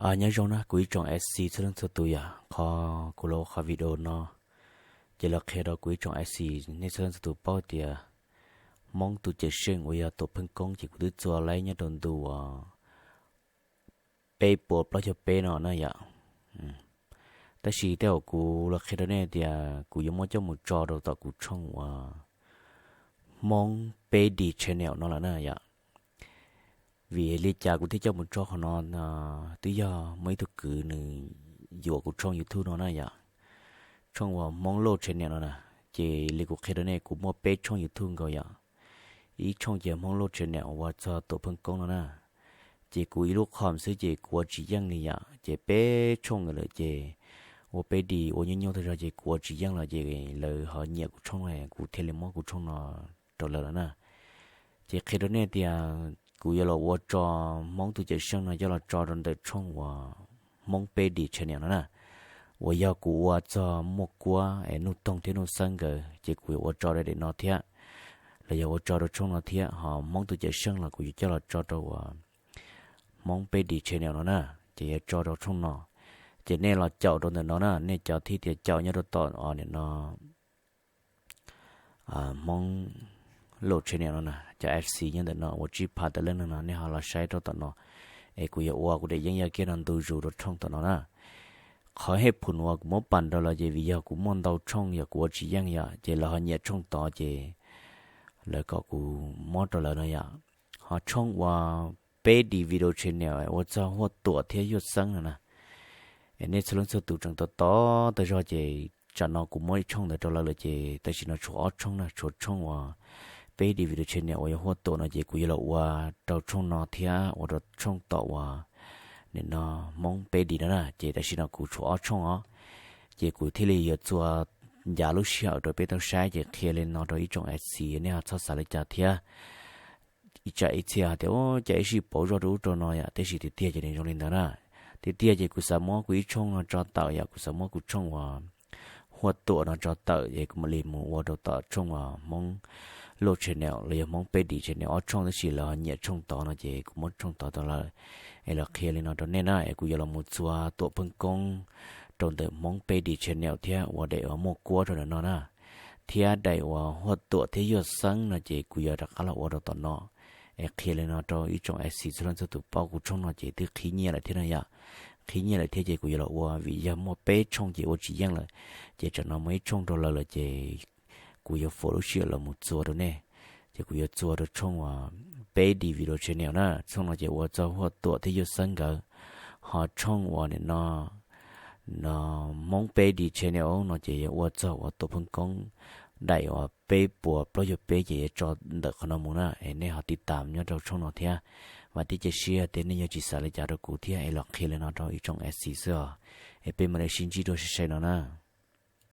Nyob zoo na kuv ib tsoom FC txhua leej txhua tus yom, qhov kuv los ua qhov video no ces los qhia rau kuv ib tsoom FC nej txhua leej txhua tus paub tias Hmoob tus cawm seej uas yog Tuam Pheej Koob ces kuv twb txua laib nyob rau ntu uas peb puas plaub caug peb no na yom. Tab sis tej zaum kuv los qhia rau nej tias kuv yuav muab coj mus tso rau tom kuv tshooj uas Hmoob Peb D Channel no lawm na yom. Vim li cas kuv thiaj coj mus tso qhov no? Twb yog muaj ib tug kwv nws yuav kuv tshooj YouTube no na yom, tshooj uas Hmoob Lauj Channel no na. Ces li kuv qhia rau nej, kuv muaj peb tshooj YouTube nkaus yom. Ib tshooj ces Hmoob Lauj Channel uas txog Tuam Pheej Koob no na, ces kuv ib lub qhom xwb ces kuv ua tsis yeej li yom. Ces peb tshooj nkaus lawm ces ua Peb D ua nyuaj nyuaj tag zog ces kuv ua tsis yeej lawm ces lawv ho nyiam kuv tshooj no, kuv thiaj li muab kuv tshooj no rau lawv lawm na. Ces qhia rau nej tias kuv yuav los ua tso Hmoob tus cawm seej no coj los tso rau ntawm tshooj uas Hmoob Peb D Channel no na, uas yog kuv ua txog Muaj Kuab es Nuj Toog thiab Nuj Xeeb nkawd, ces kuv yuav ua tso rau daim no thiab, los yog ua tso rau tshooj no thiab. Ho Hmoob tus cawm seej los kuv yuav coj los tso rau uas Hmoob Peb D Channel no na, ces yuav tso rau tshooj no. Ces nej los caum rau ntawm no na, nej caum thiab tias caum nyob rau tom nim no Hmoob Lauj Channel no na, cov FC nyob ntawm no uas tsib phav tawm leej neeg no, nej ho los saib rau tom no. Es kuv yuav ua kuv daim yeeb yaj kiab no ntu zus rau tshooj tom no na. Qhov hej phum uas kuv muab pam rau lawv ces vim yog kuv muaj ntau tshooj yom, kuv ua tsis yeej yom, ces lawv ho nyiam tshooj tod ces lawv kom kuv muab rau lawv no yom. Ho tshooj uas Peb D Video Channel ua txog Huaj Tuam thiab Yuaj Xeeb no na, es nej txhua leej txhua tus tseem tos tos tag zog ces tsam no kuv muab ib tshooj ntawd rau lawv lawm ces tam sim no tshuav ob tshooj na, tshuav tshooj uas Peb D Video Channel uas yog Huaj Tuam no ces kuv yuav los ua rau tshooj no thiab ua rau tshooj tom uas nim no Hmoob Peb D no na. Ces tam sim no kuv tshuav ob tshooj os, ces kuv thiaj li yuav txua ncav lub sij hawm rau peb tau saib ces qhia li no rau ib tsoom FC, nej ho txhob xav li cas thiab. Ib tsam ib txhia hais tias, Ua cas ib sij pauv zoj rau ub rau no yom? Tab sis tiag tiag ces nws zoo li ntawd na. Tiag tiag ces kuv xav muab kuv ib tshooj no tso tawm yom, kuv xav muab kuv tshooj uas Huaj Tuam no tso tawm es kuv mam li mus ua rau tom tshooj uas Hmoob Lauj Channel los yog Hmoob Peb D Channel ob tshooj, tab sis lawv ho nyiam tshooj tod no ces kuv muab tshooj tod rau lawv. Es los qhia li no rau nej na, es kuv yuav los mus txua Tuam Pheej Koob rau ntawm Hmoob Peb D Channel thiab ua daim uas Muaj Kuab rau ntawm no na, thiab daim uas Huaj Tuam thiab Yuaj Xeeb no ces kuv yuav rov qab los ua rau tom no. Es qhia li no rau ib tsoom FC txhua leej txhua tus paub, kuv tshooj no ces twb qhib nyiaj lawm thiab na yom. Qhib nyiaj lawm thiab ces kuv yuav los ua, vim yog muaj peb tshooj ces ua tsis yeej lawm, ces tsam no muaj ib tshooj rau lawv lawm ces kuv yuav faus lub sij hawm los mus txua rau nej. Ces kuv yuav txua rau tshooj uas Peb D Video Channel na, tshooj no ces ua txog Huaj Tuam thiab Yuaj Xeeb nkawd. Ho tshooj uas nim no no Hmoob Peb D Channel no ces yuav ua txog uas Tuam Pheej Koob daim uas peb puas plaub caug peb ces yuav tso ntawm qhov no mus na. Es nej ho tiv tam nyob rau tshooj no thiab. Vam thiab cia siab tias nej yuav tsis xav li cas rau kuv thiab, es los qhia li no rau ib tsoom FC xwb os. Es peb mam li sib ntsib dua sai sai no na.